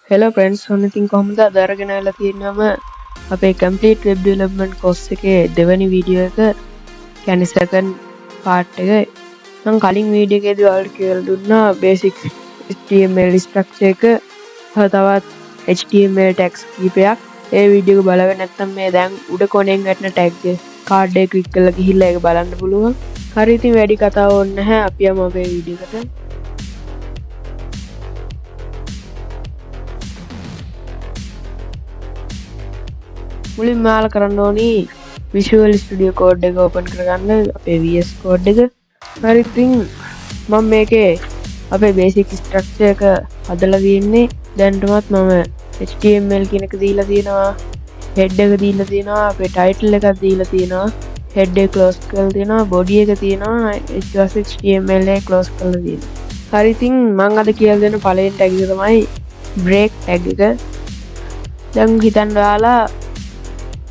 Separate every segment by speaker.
Speaker 1: Hello friends, ඔන්න ඉතින් කොහොමද? අද අරගෙන ආලා තියෙනවම අපේ කම්ප්ලීට් වෙබ් ඩෙවලොප්මන්ට් කෝස් එකේ දෙවැනි වීඩියෝ එක, කියන්නේ සෙකන්ඩ් පාර්ට් එක. මම කලින් වීඩියෝ එකේදී ඔයාලට කියලා දුන්නා බේසික් HTML structure එක සහ තවත් HTML tags කීපයක්. ඒ වීඩියෝ එක බලවෙ නැත්නම් මේ දැන් උඩ කොනෙන් වැටෙන ටැග් කාඩ් එක ක්ලික් කරලා ගිහිල්ලා ඒක බලන්න පුළුවන්. හරි, ඉතින් වැඩි කතාවක් ඕනේ නැහැ. අපි යමු අපේ වීඩියෝ එකට. මුලින්ම ඔයාලා කරන්න ඕනි Visual Studio Code එක ඕපන් කරගන්න, අපේ VS Code එක. හරි, ඉතින් මම මේකේ අපේ බේසික් ස්ට්‍රක්චර් එක හදලා තියෙන්නේ. දැනටමත් මම HTML කියන එක දීලා තියෙනවා, හෙඩ් එක දීලා තියෙනවා, අපේ ටයිටල් එකක් දීලා තියෙනවා, හෙඩ් එක ක්ලෝස් කරලා තියෙනවා, බොඩි එක තියෙනවා, ඊට පස්සේ HTML එක ක්ලෝස් කරලා තියෙනවා. හරි, ඉතින් මම අද කියලා දෙන පළවෙනි ටැග් එක තමයි බ්‍රේක් ටැග් එක. දැන් හිතන්න ඔයාලා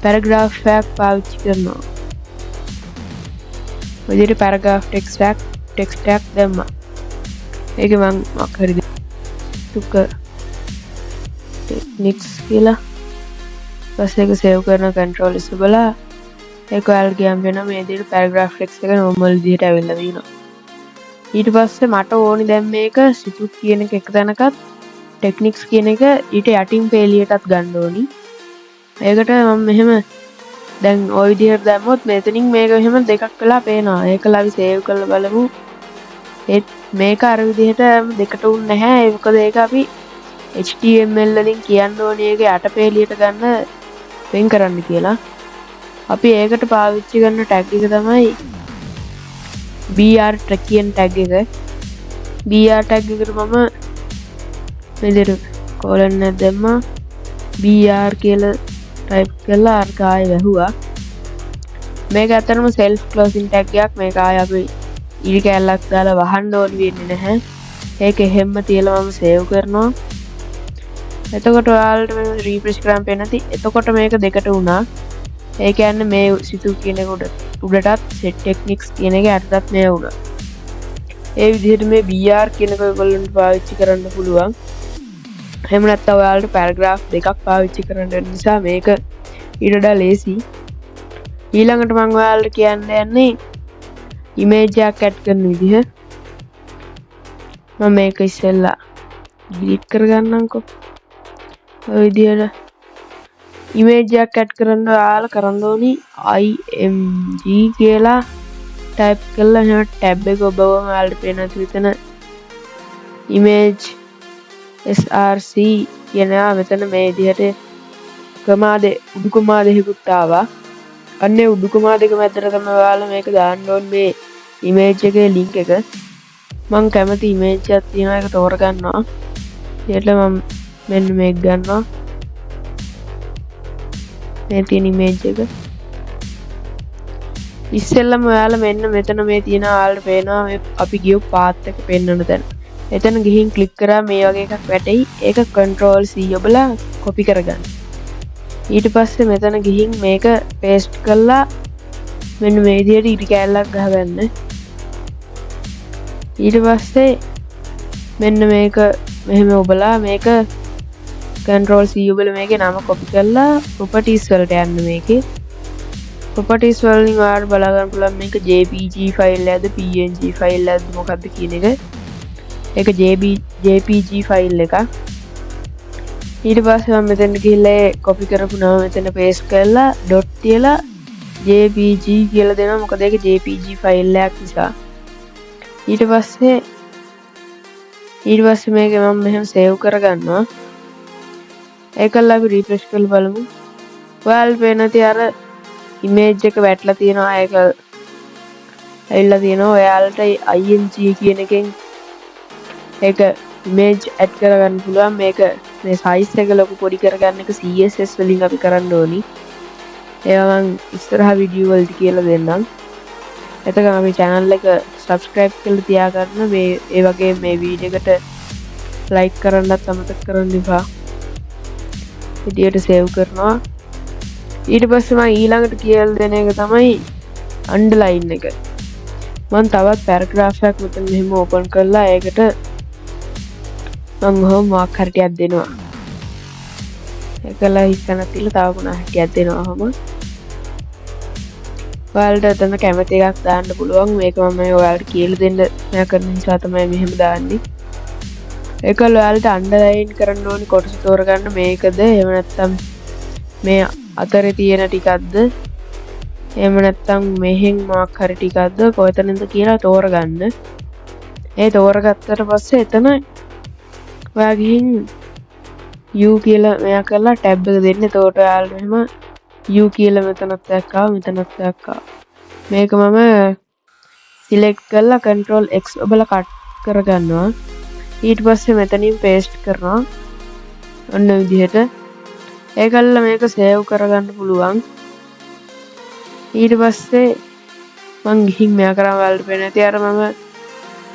Speaker 1: පැරග්‍රාෆ් එකක් පාවිච්චි කරනවා. ඔය විදිහට පැරග්‍රාෆ් ටෙක්ස්ට් එකක් දැම්මා. ඒක මං මොකක් හරි තුක ටෙක්නික්ස් කියලා. ඊපස්සේ ඒක සේව් කරන කන්ට්‍රෝල් S බලලා ඒක ඔයාලට ගියාම වෙනවා මේ විදිහට පැරග්‍රාෆ් ටෙක්ස්ට් එක නෝමල් විදිහට ඇවිල්ලා තියෙනවා. ඊට පස්සේ මට ඕනි දැන් මේක සිතුක් කියන එක එක තැනකත් ටෙක්නික්ස් කියන එක ඊට යටින් පේලියටත් ගන්න ඕනි. ඒකට මම මෙහෙම දැන් ඔය විදිහට දැම්මොත් මෙතනින් මේක මෙහෙම දෙකක් වෙලා පේනවා. ඒකලා අපි සේව් කරලා බලමු. ඒත් මේක අර විදිහට දෙකට උන්නේ නැහැ. ඒ මොකද ඒක අපි HTML වලින් කියන්න ඕනේ ඒක යට පේලියට ගන්න වෙන් කරන්න කියලා. අපි ඒකට පාවිච්චි කරන ටැග් එක තමයි BR කියන ටැග් එක. BR tag එකට මම මේ විදිහට කෝලන් එකක් දැම්මා. BR කියලා ටයිප් කරලා අරක ආයෙ වැහුවා. මේක ඇත්තටම සෙල්ෆ් ක්ලෝසින් ටැග් එකක්. මේක ආයෙ අපි ඉරි කෑල්ලක් දාලා වහන්න ඕනි වෙන්නේ නැහැ. ඒක එහෙම්ම තියලා මම සේව් කරනවා. එතකොට ඔයාලට මේ රීෆ්‍රෙෂ් කරාම පේන්නේ නැති. එතකොට මේක දෙකට වුණා. ඒ කියන්නේ මේ සිතු කියන එක උඩටත් සෙට් ටෙක්නික්ස් කියන එක යටටත් මේ වුණා. ඒ විදිහට මේ BR කියන එක ඔයගොල්ලන්ට පාවිච්චි කරන්න පුළුවන්. එහෙම නැත්නම් ඔයාලට පැරග්‍රාෆ් දෙකක් පාවිච්චි කරන්න වෙන නිසා මේක ඊට වඩා ලේසි. ඊළඟට මම ඔයාලට කියන්න යන්නේ ඉමේජ් එකක් ඇඩ් කරන විදිහ. මම මේක ඉස්සෙල්ලා ඩිලීට් කරගන්නම්කෝ. ඔය විදිහට ඉමේජ් එකක් ඇඩ් කරන්න ඔයාලා කරන්න ඕනි img කියලා ටයිප් කරලා එහෙම ටැබ් එක ඔබවම ඔයාලට පේනවා ඇති මෙතන ඉමේජ් src කියනවා. මෙතන මේ විදිහට කමා උඩු කමා දෙකකුත් ආවා. අන්න ඒ උඩු කමා දෙක මැදට තමයි ඔයාලා මේක දාන්න ඕනේ මේ ඉමේජ් එකේ ලින්ක් එක. මං කැමති ඉමේජ් එකක් තියෙනවා, ඒක තෝරගන්නවා. ඊට මම මෙන්න මේක ගන්නවා. මේ තියෙන ඉමේජ් එක. ඉස්සෙල්ලම ඔයාලා මෙන්න මෙතන මේ තියෙන ඔයාලට පේනවා මේ අපි ගියු පාත් එක පෙන්වන තැන. එතන ගිහින් ක්ලික් කරා මේ වගේ එකක් වැටෙයි. ඒක කන්ට්‍රෝල් C ඔබලා කොපි කරගන්න. ඊට පස්සේ මෙතන ගිහින් මේක පේස්ට් කරලා මෙන්න මේ විදිහට ඉරි කෑල්ලක් ගහගන්න. ඊට පස්සේ මෙන්න මේක මෙහෙම ඔබලා මේක කන්ට්‍රෝල් C ඔබලා මේකේ නම කොපි කරලා ප්‍රොපර්ටිස් වලට යන්න. මේකේ ප්‍රොපර්ටිස් වලින් ඔයාලට බලා ගන්න පුළුවන් මේක JPG file එකද PNG file එකද මොකද්ද කියන එක. ඒක JPG file එකක්. ඊට පස්සේ මම මෙතෙන්ට ගිහිල්ලා ඒ කොපි කරපු නම මෙතන පේස්ට් කරලා ඩොට් තියලා JPG කියලා දෙනවා, මොකද ඒක JPG file එකක් නිසා. ඊට පස්සේ මේක මම මෙහෙම සේව් කරගන්නවා. ඒකල්ලා අපි රීෆ්‍රෙෂ් කරලා බලමු. ඔයාලට පේන ඇති අර ඉමේජ් එක වැටලා තියෙනවා, ඒක ඇවිල්ලා තියෙනවා. ඔයාලට img කියන එකෙන් ඒක ඉමේජ් ඇඩ් කරගන්න පුළුවන්. මේක මේ සයිස් එක ලොකු පොඩි කරගන්න එක CSS වලින් අපි කරන්න ඕනි. ඒවා මං ඉස්සරහ වීඩියෝ වලදී කියලා දෙන්නම්. එතකන් අපේ channel එක subscribe කරලා තියාගන්න. මේ ඒ වගේ මේ වීඩියෝ එකට like කරන්නත් අමතක කරන්න එපා. විදියට සේව් කරනවා. ඊට පස්සේ මම ඊළඟට කියලා දෙන එක තමයි අන්ඩර්ලයින් එක. මං තවත් පැරග්‍රාෆ් එකක් මෙතන මෙහෙම ඕපන් කරලා ඒකට මං ඔහොම මොකක් හරි ටිකක් දෙනවා. ඒකලා හිස්තැනක් තියලා තව මොනවා හරි ටිකක් දෙනවා ඔහොම. ඔයාලට එතන කැමති එකක් දාන්න පුළුවන්. මේක මම ඔයාලට කියලා දෙන්න මෙයා කරන නිසා තමයි මෙහෙම දාන්නේ. ඒකල ඔයාලට අන්ඩර්ලයින් කරන්න ඕනි කොටස තෝරගන්න. මේකද, එහෙම නැත්නම් මේ අතරේ තියෙන ටිකක්ද, එහෙම නැත්නම් මෙහෙන් මොකක් හරි ටිකක්ද, කොතනද කියලා තෝරගන්න. ඒ තෝරගත්තට පස්සේ එතන ඔයා ගිහින් U කියලා මෙයා කරලා ටැබ් එක දෙන්න. එතකොට ඔයාලට මෙහෙම U කියලා මෙතනත් එකක් ආවා, මෙතනත් එකක් ආවා. මේක මම සිලෙක්ට් කරලා Control X ඔබලා කට් කරගන්නවා. ඊට පස්සේ මෙතනින් පේස්ට් කරනවා ඔන්න විදිහට. ඒකල්ල මේක සේව් කරගන්න පුළුවන්. ඊට පස්සේ මං ගිහින් මෙයා කරාම ඔයාලට පේන ඇති අර මම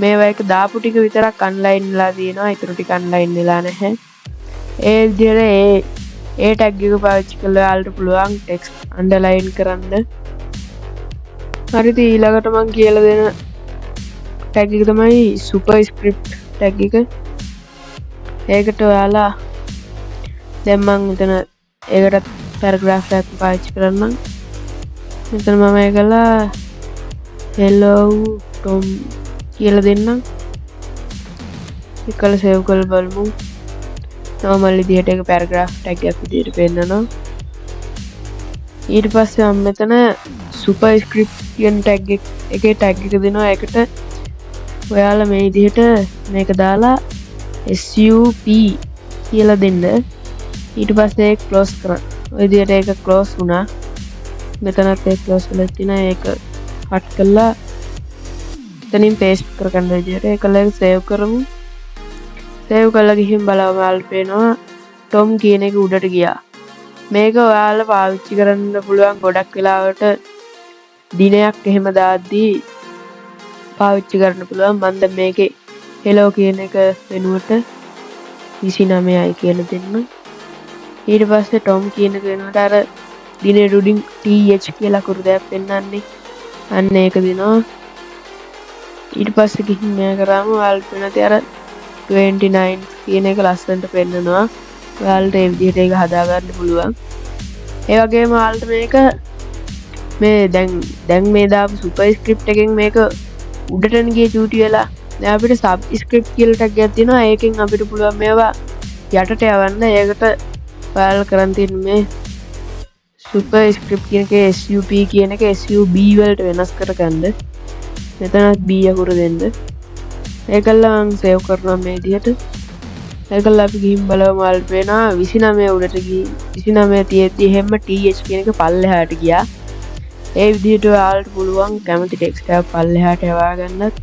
Speaker 1: මේවා එක දාපු ටික විතරක් අන්ඩර්ලයින් වෙලා තියෙනවා. ඉතුරු ටික අන්ඩර්ලයින් වෙලා නැහැ. ඒ විදිහට ඒ ඒ ටැග් එක පාවිච්චි කරලා ඔයාලට පුළුවන් ටෙක්ස්ට් අන්ඩර්ලයින් කරන්න. හරි, ඉතින් ඊළඟට මං කියලා දෙන ටැග් එක තමයි සුපර් ස්ක්‍රිප්ට් ටැග් එක. ඒකට ඔයාලා දැන් මං මෙතන ඒකටත් පැරග්‍රාෆ් එකක් පාවිච්චි කරන්නම්. මෙතන මම ඒකලා "Hello Tom" කියලා දෙන්නම්. ඒකල සේව් කරලා බලමු. නෝමල් විදිහට ඒක පැරග්‍රාෆ් ටැග් එකක් විදිහට පෙන්නනවා. ඊට පස්සේ මම මෙතන සුපර් ස්ක්‍රිප්ට් කියන ටැග් එකේ ටැග් එක දෙනවා. ඒකට ඔයාලා මේ විදිහට මේක දාලා SUP කියලා දෙන්න. ඊට පස්සේ ඒක ක්ලෝස් කරන්න. ඔය විදිහට ඒක ක්ලෝස් වුණා. මෙතනත් ඒක ක්ලෝස් වෙලා තියෙනවා. ඒක කට් කරලා එතනින් පේස්ට් කරගන්න විදිහට. ඒකල ඒක සේව් කරමු. සේව් කරලා ගිහින් බලමු. ඔයාලට පේනවා ටොම් කියන එක උඩට ගියා. මේක ඔයාලා පාවිච්චි කරන්න පුළුවන් ගොඩක් වෙලාවට දිනයක් එහෙම දාද්දී පාවිච්චි කරන්න පුළුවන්. මම දැන් මේකේ "හෙලෝ" කියන එක වෙනුවට 29යි කියලා දෙන්න. ඊට පස්සේ ටොම් කියන එක වෙනුවට අර දිනේට උඩින් TH කියලා අකුරු දෙයක් පෙන්නන්නේ. අන්න ඒක දෙනවා. ඊට පස්සේ ගිහින් මෙයා කරාම ඔයාලට පේනවා අර 29 කියන එක ලස්සනට පෙන්නනවා. ඔයාලට ඒ විදිහට ඒක හදාගන්න පුළුවන්. ඒ වගේම ඔයාලට මේක මේ දැන් දැන් මේ දාපු සුපර් ස්ක්‍රිප්ට් එකෙන් මේක උඩටන ගියේ චූටි වෙලා. දැන් අපිට සබ් ස්ක්‍රිප්ට් කියලා ටැග් එකක් තියෙනවා. ඒකෙන් අපිට පුළුවන් මේවා යටට යවන්න. ඒකට ඔයාලා කරන් තියෙන්නේ මේ සුපර් ස්ක්‍රිප්ට් කියන එකේ SUP කියන එක SUB වලට වෙනස් කරගන්න. මෙතනත් B අකුර දෙන්න. ඒකල්ලා මං සේව් කරනවා මේ විදිහට. ඒකල්ලා අපි ගිහින් බලමු. ඔයාලට පේනවා 29 උඩට ගිහින් 29 තියෙද්දි එහෙම TH කියන එක පල්ලෙහාට ගියා. ඒ විදිහට ඔයාලට පුළුවන් කැමති ටෙක්ස්ට් එකක් පල්ලෙහාට යවා ගන්නත්.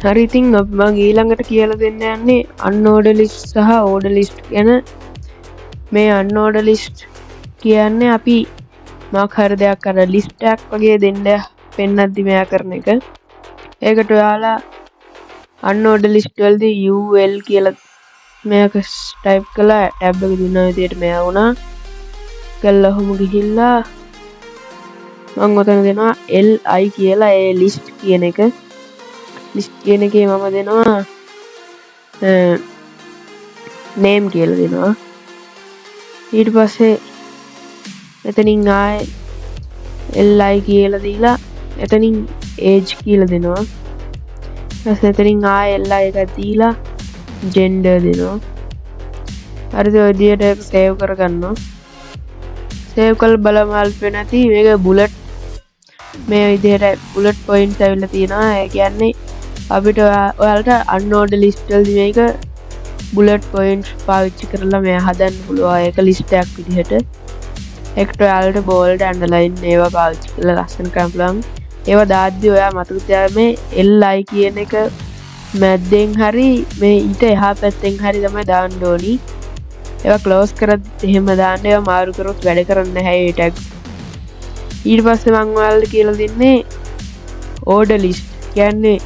Speaker 1: හරි, ඉතින් අපි මං ඊළඟට කියලා දෙන්න යන්නේ අන්ඕඩර් ලිස්ට් සහ ඕඩර් ලිස්ට් ගැන. මේ අන්ඕඩර් ලිස්ට් කියන්නේ අපි මොකක් හරි දෙයක් අර ලිස්ට් එකක් වගේ දෙන්න පෙන්නද්දි මෙයා කරන එක. ඒකට ඔයාලා අන්ඕඩර් ලිස්ට් වලදී UL කියලා මේක ටයිප් කළා, ටැබ් එක දුන්නා, විදියට මෙයා වුණා. කළා ඔහොම ගිහිල්ලා මං ඔතන දෙනවා LI කියලා ඒ ලිස්ට් කියන එක. ලිස්ට් කියන එකේ මම දෙනවා නේම් කියලා දෙනවා. ඊට පස්සේ එතනින් ආයේ LI කියලා දීලා එතනින් age කියලා දෙනවා. ඊට පස්සේ එතනින් ආයේ LI එකක් දීලා ජෙන්ඩර් දෙනවා. හරිද? ඔය විදිහට ඒක සේව් කරගන්නවා. සේව් කරලා බලමු. ඔයාලට පේනවා ඇති මේක බුලට් මේ විදිහට බුලට් පොයින්ට්ස් ඇවිල්ලා තියෙනවා. ඒ කියන්නේ අපිට ඔයාලට අන්ඕඩර් ලිස්ට් වලදී මේක බුලට් පොයින්ට්ස් පාවිච්චි කරලා මෙයා හදන්න පුළුවන් ඒක ලිස්ට් එකක් විදිහට. ඒකට ඔයාලට බෝල්ඩ්, අන්ඩර්ලයින් ඒවා පාවිච්චි කරලා ලස්සන කරන්න පුළුවන්. ඒවා දාද්දි ඔයා මතක තියාගන්න මේ LI කියන එක මැද්දෙන් හරි මේ ඊට එහා පැත්තෙන් හරි තමයි දාන්න ඕනි. ඒවා ක්ලෝස් කරද්දිත් එහෙම දාන්න. ඒවා මාරු කරොත් වැඩ කරන්නේ නැහැ ඒ ටැග්ස්. ඊට පස්සේ මං ඔයාලට කියලා දෙන්නේ ඕඩර් ලිස්ට් කියන්නේ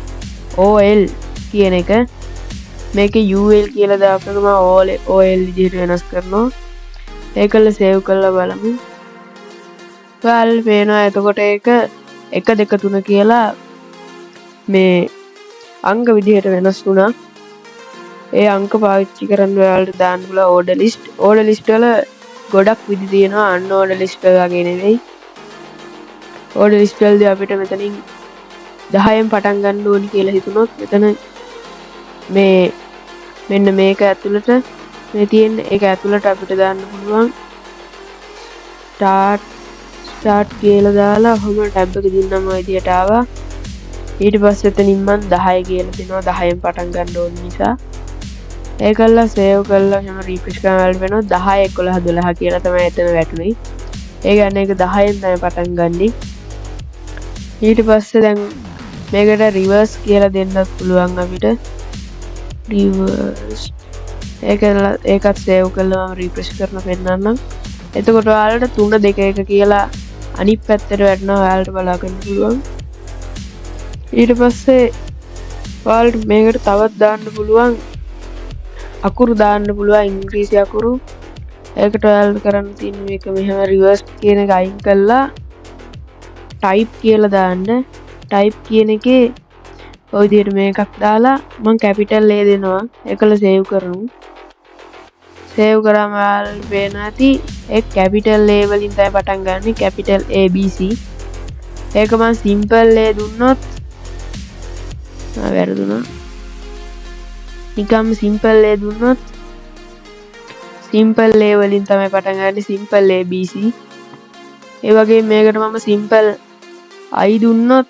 Speaker 1: OL කියන එක. මේක UL කියලා දාපු එක මම OL විදිහට වෙනස් කරනවා. ඒකල සේව් කරලා බලමු. ඔයාලට පේනවා එතකොට ඒක 1 2 3 කියලා මේ අංක විදිහට වෙනස් වුණා. ඒ අංක පාවිච්චි කරන්න ඔයාලට දාන්න පුළුවන් ඕඩර් ලිස්ට්. ඕඩර් ලිස්ට් වල ගොඩක් විදි තියෙනවා, අන්ඕඩර් ලිස්ට් වගේ නෙවෙයි. ඕඩර් ලිස්ට් වලදී අපිට මෙතනින් 10න් පටන් ගන්න ඕනි කියලා හිතුනොත් මෙතන මේ මෙන්න මේක ඇතුළට මේ තියෙන ඒක ඇතුළට අපිට දාන්න පුළුවන් ස්ටාර්ට් ස්ටාර්ට් කියලා දාලා ඔහොම ටැබ් එක දුන්නම ඔය විදියට ආවා. ඊට පස්සේ එතනින් මං 10 කියලා දෙනවා, 10න් පටන් ගන්න ඕන නිසා. ඒ කරලා සේව් කරලා එහෙම රීෆ්‍රෙෂ් කරන වෙලාවට වෙනවා 10 11 12 කියලා තමයි එතන වැටුනේ. ඒ කියන්නේ ඒක 10න් තමයි පටන් ගන්නෙ. ඊට පස්සේ දැන් මේකට රිවර්ස් කියලා දෙන්නත් පුළුවන් අපිට. රිවර්ස් ඒක ඒකත් සේව් කරලා මම රීෆ්‍රෙෂ් කරලා පෙන්නන්නම්. එතකොට ඔයාලට 3 2 1 කියලා අනිත් පැත්තට වැටෙනවා, ඔයාලට බලා ගන්න පුළුවන්. ඊට පස්සේ ඔයාලට මේකට තවත් දාන්න පුළුවන් අකුරු දාන්න පුළුවන්, ඉංග්‍රීසි අකුරු. ඒකට ඔයාලට කරන්න තියෙන්නේ මේක මෙහෙම රිවර්ස් කියන එක අයින් කරලා ටයිප් කියලා දාන්න. ටයිප් කියන එකේ ඔය විදිහට මේකක් දාලා මං කැපිටල් A දෙනවා. ඒකල සේව් කරමු. සේව් කරාම ඔයාලට පේනවා ඇති ඒ කැපිටල් A වලින් තමයි පටන් ගන්නෙ, කැපිටල් A B C. ඒක මං සිම්පල් A දුන්නොත් වැරදුනා. නිකම්ම සිම්පල් A දුන්නොත් සිම්පල් A වලින් තමයි පටන් ගන්නෙ, සිම්පල් A B C. ඒ වගේම මේකට මම සිම්පල් I දුන්නොත්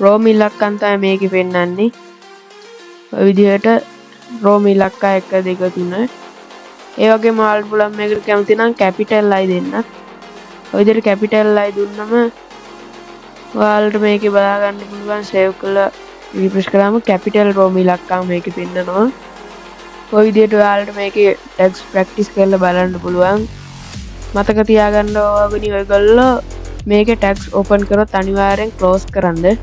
Speaker 1: රෝම ඉලක්කම් තමයි මේකේ පෙන්වන්නේ. ඔය විදිහට රෝම ඉලක්ක 1 2 3. ඒ වගේම ඔයාලට පුළුවන් මේකට කැමති නම් කැපිටල් I දෙන්න. ඔය විදිහට කැපිටල් I දුන්නම ඔයාලට මේකේ බලා ගන්න පුළුවන් සේව් කරලා රිෆ්‍රෙෂ් කරාම කැපිටල් රෝම ඉලක්කම් මේකේ පෙන්නනවා. ඔය විදිහට ඔයාලට මේකේ ටැග්ස් ප්‍රැක්ටිස් කරලා බලන්න පුළුවන්. මතක තියාගන්න ඕගනි ඔයගොල්ලෝ මේකේ ටැග්ස් ඕපන් කරොත් අනිවාර්යෙන් ක්ලෝස් කරන්න.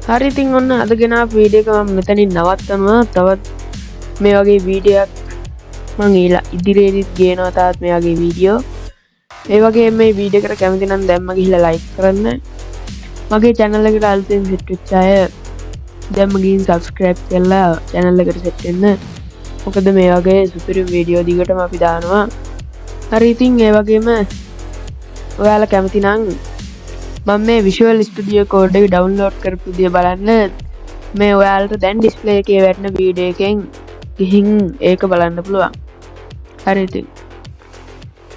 Speaker 1: හරි, ඉතින් ඔන්න අද ගෙනාපු වීඩියෝ එක මම මෙතනින් නවත්තනවා. තවත් මේ වගේ වීඩියෝ එකක් මං ඉදිරියේදීත් ගේනවා තවත් මේ වගේ වීඩියෝ. ඒ වගේම මේ වීඩියෝ එකට කැමති නම් දැම්ම ගිහිල්ලා ලයික් කරන්න. මගේ චැනල් එකට අලුතෙන් සෙට් වෙච්ච අය දැම්ම ගිහින් සබ්ස්ක්‍රයිබ් කරලා චැනල් එකට සෙට් වෙන්න. මොකද මේ වගේ සුපිරි වීඩියෝ දිගටම අපි දානවා. හරි, ඉතින් ඒ වගේම ඔයාලා කැමති නම් මම මේ විෂුවල් ස්ටුඩියෝ කෝඩ් එක ඩවුන්ලෝඩ් කරපු විදිය බලන්න මේ ඔයාලට දැන් ඩිස්ප්ලේ එකේ වැටෙන වීඩියෝ එකෙන් ගිහින් ඒක බලන්න පුළුවන්. හරි, ඉතින්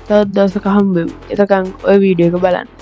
Speaker 1: තවත් දවසක හම්බෙමු. එතකන් ඔය වීඩියෝ එක බලන්න.